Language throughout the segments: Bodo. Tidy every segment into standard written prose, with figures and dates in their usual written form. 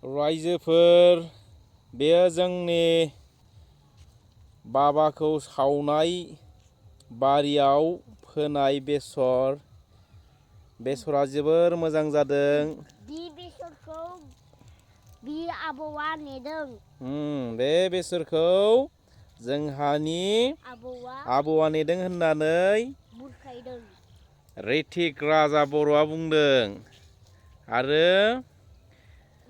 रायजोफोर बेयो जोंनि बाबाखौ सावनाय बारियाव फोनाय बेसरा जोबोर मोजां जादों। बे बेसरखौ बे आबौआ नेदों। बे बेसरखौ जोंहानि आबौआ नेदों होननानै बुरखायदों। रितिक राजा बर'आ बुंदों आरो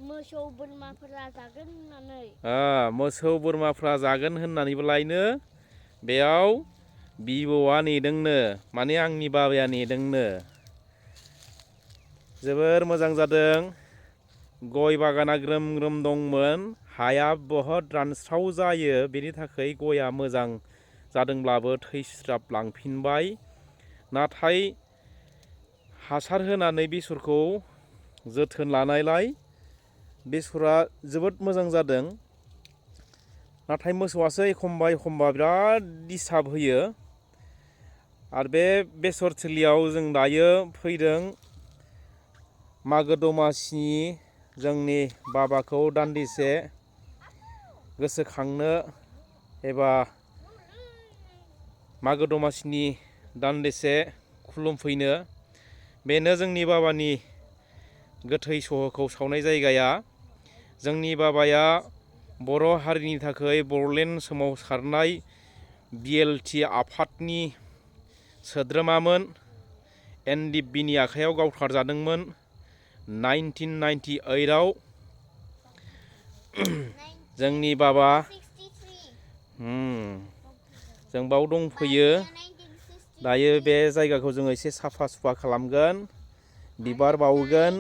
मोसौ बोरमाफोरा जागोन होननानै मोसौ बोरमाफ्रा जागोन होननानैबोलायनो बेयाव बिबौआ नेदोंनो, माने आंनि बाबाया नेदोंनो। जोबोर मोजां जादों। गय बागाना ग्रोम ग्रोम दंमोन। हाया बहुद रानस्राव जायो, बेनि थाखाय गया मोजां जादोंब्लाबो थैस्राबलांफिनबाय। नाथाय हासार होनानै बेसरखौ जोथोन लानायलाय बेसरा जोबोद मोजां जादों। नाथाय मोसौआसो एखमबा बिराद डिस्टार्ब होयो। आरो बे बेसर थिलियाव जों दायो फैदों मागो दमासिनि जोंनि बाबाखौ दान्दिसे गोसोखांनो एबा मागो दमासिनि दान्दिसे खुलुमफैनो। बेनो जोंनि बाबानि गोथै सह'खौ सावनाय जायगाया। जोंनि बाबाया बर' हारिनि थाखाय बर'लेण्ड सोमावसारनाय BLT आफादनि सोद्रोमामोन। NDPनि आखायाव गावथारजादोंमोन 1998आव। जोंनि बाबा जों बाव दंफैयो। दायो बे जायगाखौ जोङो एसे साफा सुफा खालामगोन, बिबार बावगोन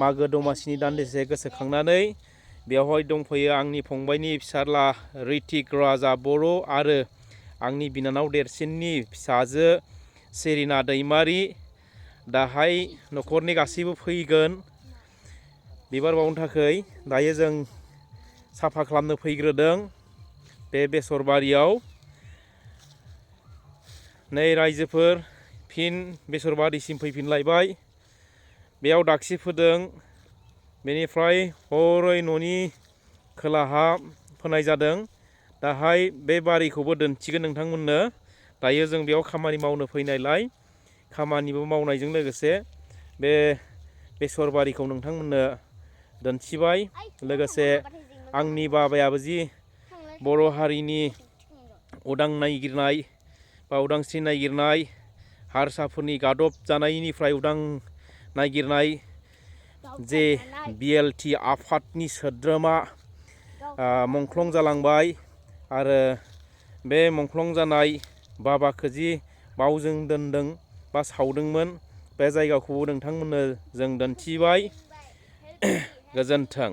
मागो दमासिनि दान्दिसे गोसोखांनानै। बेवहाय दंफैयो आंनि फंबायनि फिसाज्ला रितिक राजा बर' आरो आंनि बिनानाव देरसिननि फिसाजो सेरिना दैमारि। दाहाय न'खरनि गासैबो फैगोन बिबार बावनो थाखाय। दायो जों साफा खालामनो फैग्रोदों बे बेसर बारियाव। नै रायजोफोर फिन बेसर बारिसिम फैफिनलायबाय। बेयाव दागसि फोदों, बेनिफ्राय हरै न'नि खोलाहा फोनाय जादों। दाहाय बे बारिखौबो दिन्थिगोन नोंथांमोननो। दायो जों बेयाव खामानि मावनो फैनायलाय खामानिबो मावनायजों लोगोसे बे बेसर बारिखौ नोंथांमोननो दिन्थिबाय। लोगोसे आंनि बाबायाबो जि बर' हारिनि उदां नागिरनाय बा उदांस्रि नागिरनाय, हारसाफोरनि गादब जानायनिफ्राय उदां नागिरनाय जे BLT आफादनि सोद्रोमा मुंख्लं जालांबाय। आरो बे मुंख्लं जानाय बाबाखौ जि बावजों दोनदों बा सावदोंमोन, बे जायगाखौबो नोंथांमोननो जों दिन्थिबाय। गोजोन्थों।